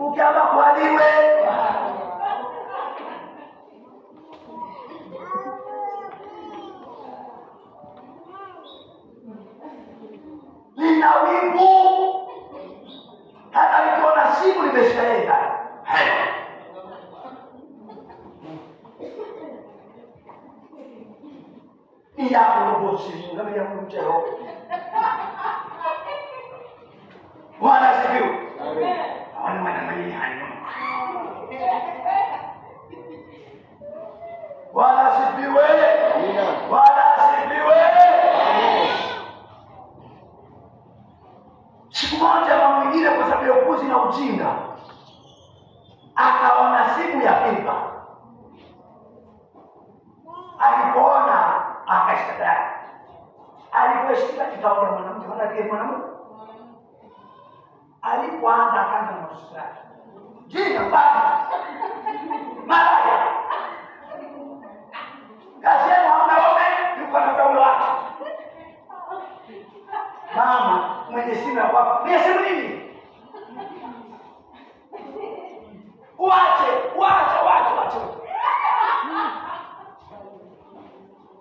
Ukiamba kwaliwe. Lina wivu. Hata nikiona simu nimeshaenda. Hey. Iyakulobosi ngame yakumchero. Bwana asifiwe. Amen. Hawana maana manini hayo. Bwana asifiwe. Amina. Bwana asifiwe. Amen. Siku moja mama mwingine kwa sababu ya upuzi na ujinga akaona simu ya pipa. Alipoona akashika tayari. Aliposhika kikaongea mwanamke, maana ndiye mwanamke. Alipoanza akaanza na masuala yake. Jina baba. Malaya. Kasema hamna waume, yuko na taulo wake. Mama mwenye simu ya kwako, ni simu nini? Uache, uache, uache, uache.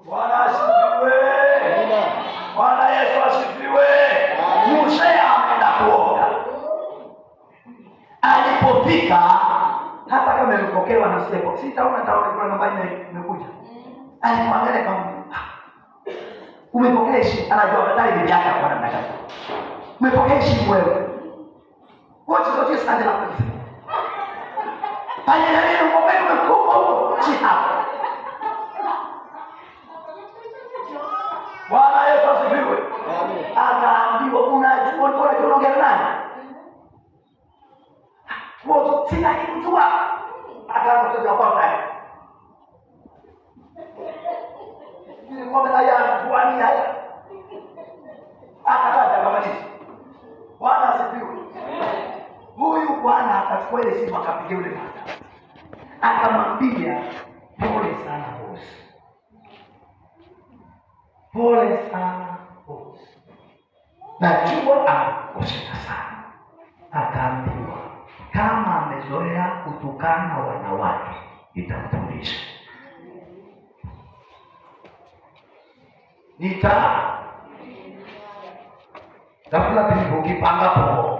Bwana asifiwe. Amina. Bwana Yesu asifiwe. Amen. Musa ameenda kuoga. Alipofika hata kama imepokewa na sipo, sitaona taona kwa namba imekuja. Alimwangalia kama umepokea heshima, anajua baadaye bibi yake kwa namna gani. Umepokea heshima wewe. Wote wote sasa na kabisa. Fanya nini uko umekufa huko si hapa. Bwana Yesu asifiwe. Amen. Akaambiwa unajua ulikuwa unajua unaongea na nani? Wote sitaki kujua. Akaanza kutoka kwa naye. Ni ng'ombe haya fuani haya. Akataja akamaliza. Bwana asifiwe. Huyu bwana akachukua ile simu akapigia yule mama. Akamwambia pole sana boss. Pole sana boss. Najua amekosea sana. Akaambiwa kama amezoea kutukana wanawake itamfundisha. Nita ghafla bin ukipanga po.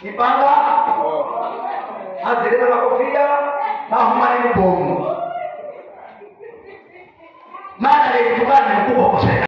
Kipanga azileta na kofia mahumani mbomu. Maana alikutukana ni mkubwa kosea.